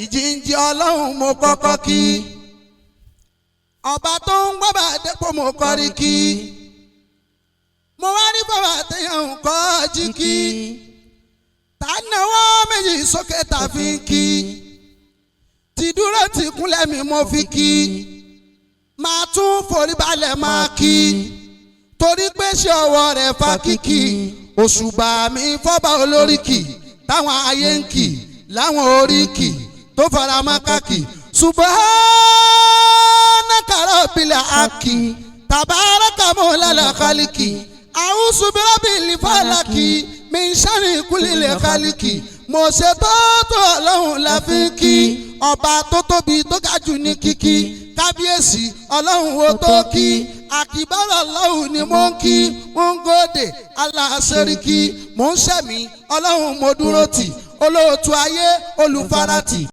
Ìjíǹjí Ọlọ́run mo kọ́kọ́ kí. Ọba tó ń gbọ́bà dépò mo kọ́rí kí. Mo wá rí bàbá téèyàn ń kọ́ jí kí. Tá náwó méjì sókè tá fi ń kí. Ti dúró ti kúnlẹ̀ mi mo fi kí. Máa tún forí balẹ̀ máa kí. Torí pé ṣé ọwọ́ rẹ̀ fa kíkì. Òṣùbà mi fọ́ba olóríkì táwọn ayé ń kì láwọn oríkì tó fara mọ́ káàkì. Subhanaka rabbil haqi tabaraka mawlal khaliki a'udhu birabbil falaki min sharri kulli khaliki. Mo ṣe tó tó Ọlọ́run la fi ń kí, ọba tó tóbi tó ga jù ní kíkí. Kábíyèsí Ọlọ́run wo tó kí, àkìbárò Ọlọ́run ni mo ń kí. Mo ń gòdè aláṣẹ́ríkí, mo ń ṣẹ̀mí Ọlọ́run mo dúró tì, olóòtú ayé olùfaratì.